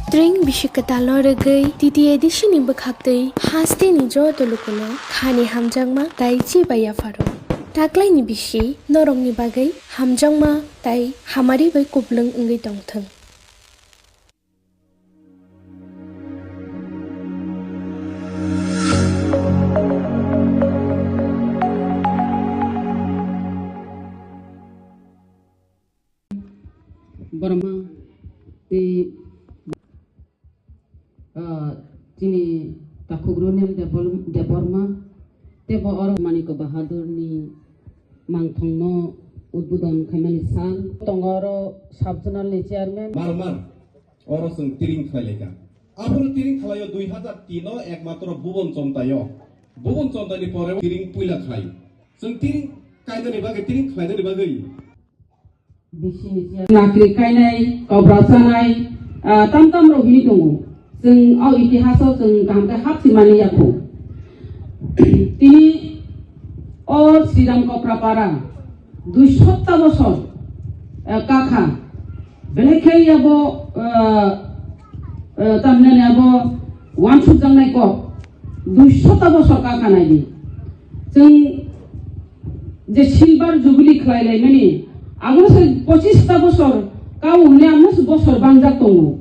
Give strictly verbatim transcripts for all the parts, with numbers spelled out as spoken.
Tring bisi kwtal no rwgwi T T A D C ni bwkhaktwi hasteni joto lukuno khani hamjakma tai chibai yapharo. Taklaini bisi norokni bagwi hamjakma tai hamari bai kuplwng wngwi tongthwng. Borma tei, ah, chini takhuk Ronel Debol-, Debbarma tei bo oro Manik Bahadur ni mangthong no udbodon khaimani sal. Tongo oro sub zonal ni chairman. Bar bar oro chwng tiring khlai lai kha. Aphuru tiring khlaio dui hazar tin o ekmatro Bubon Chontai o. Bubon Chontai ni pore tiring puila khlai. Chwng tiring kainani bagwi, tiring khlainani bagwi. Nakri kainai, kobra chanai, ah, tam tam rok hini tongo. Chwng o itihas o chwng kaham khe hapsi mani yakho. Tini o Sridham Kopra para duiso ta bosor, eh, kakha. Belai khe abo, eh, eh, tamhinani abo wansuk jaknai kok duiso ta bosor kakha naidi. Chwng je silver jubilee khlai laimani, abono se pochis ta bosor kao hwnwi abono se bosor bangjak tongo.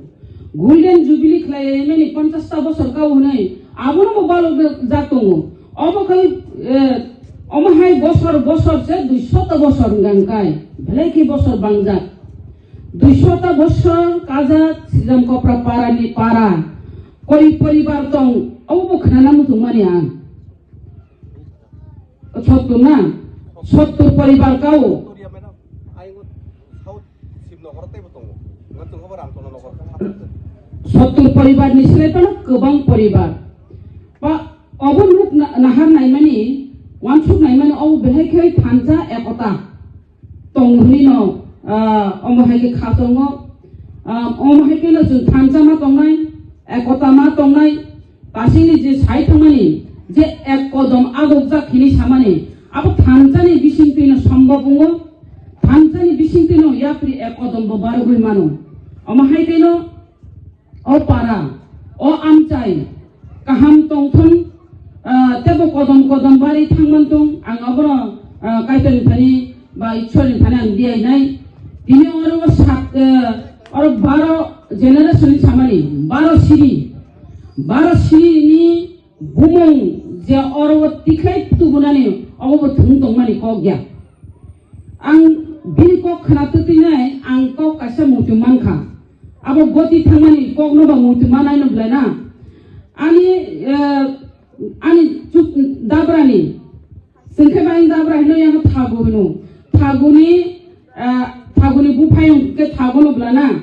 Golden jubilee khlai laimani ponchas ta bosor kao hwnwi abono bo balok jak tongo. Obo khai, eh, omo hai bosor bosor se duiso ta bosor wngkha kai, belai khe bosor bangjak. Duiso ta bosor kajak Sridham Kopra para ni para. Koi poribar tong, obo bo khnana muchungmani ang. Sottur na? Sottur poribar kao. Sottur poribar ni slai phano kwbang poribar. Ba, obo nuk na-, nahar naimani, wansuk naimani, obo belai khe thansa ekota tong hwnwi no, ah, omo hai khe kha tongo. Ah, omo hai khe no chwng thansa ma tongnai, ekota ma tongnai, Tasini je sai thangmani, je ek kodom agokjak hini samani, abo thansani bisingtwino sombok wngo, thansani bisingtwino yapri ek kodom bo barogwi mano. Omo hai kheno o para, o amchai, kaham tongthon, ah, tebo kodom kodom bari thangmantong, ang abono, ah, Kaitorni thani ba Ishwarni thani ang diyainai. Tini oro sat, eh, oro baro generation ni samani, baro siri, baro siri ni bumung je oro o tikhlai tubunani obo bo thung tongmani kok ya. Ang bini kok khna twtwinai ang kok kaisa muitu mankha. Abo goti thangmani kokno ba muitu manai no belai na. Ani, eh, ani chuk dabrani Chwng khe bai wng dabra hino, yang thagu hino. Thaguni, ah, thaguni buphayung khe thagu no bla na.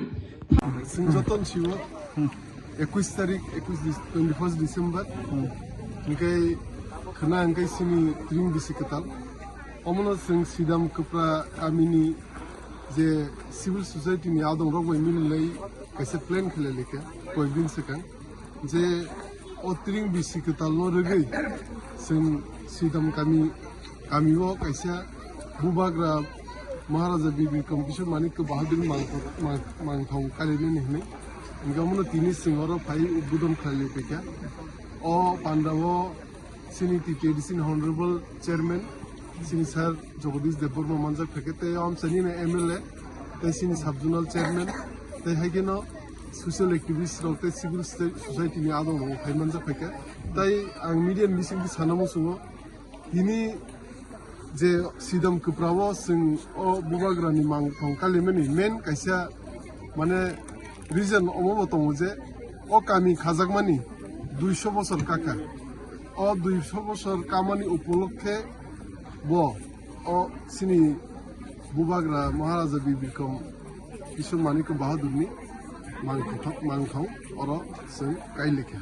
Chwng joto ni sio, ekush tarik, ekush Dec-, twenty first December. Hwnkhe khwna hwnkhe chini tring bisi kwtal. Omono chwng Sidam Kwpra kamini je civil society ni adong rok bai mililai kaisa plan khlai laikha, koyekdin swkang. Je o tring bisi kwtal no rwgwi chwng Sidam kami, kami o kaisa Bubagra Maharaja Bir Bikram Kishore Manikya Bahadur mangthong, mang-, mangthong kalimani hwnwi. Hwnkhe omono tini chwng oro phai udbodon khlai lai paikha. O panda o chini T T A D C ni Honorable Chairman, chini Sir Jagadish Debbarma manjak phaikha, tei o amchaini no M L A, tei chini Sub Zonal Chairman, tei hai kheno social activist rok tei civil sta-, society ni adong rok phai manjak phaikha. Tei ang media ni bisingtwi sana muchungo, tini je Sidam Kwpra o chwng o Bubagra ni mangthong kalimani main kaisa mane reason omo bo tongo je o kami khajakmani duiso bosor kaka. O duiso bosor kamani upolokhe bo O chini Bubagra Maharaja Bir Bikram Kishore Manik Bahadurni mangkhothok mangthong oro chwng kailikha.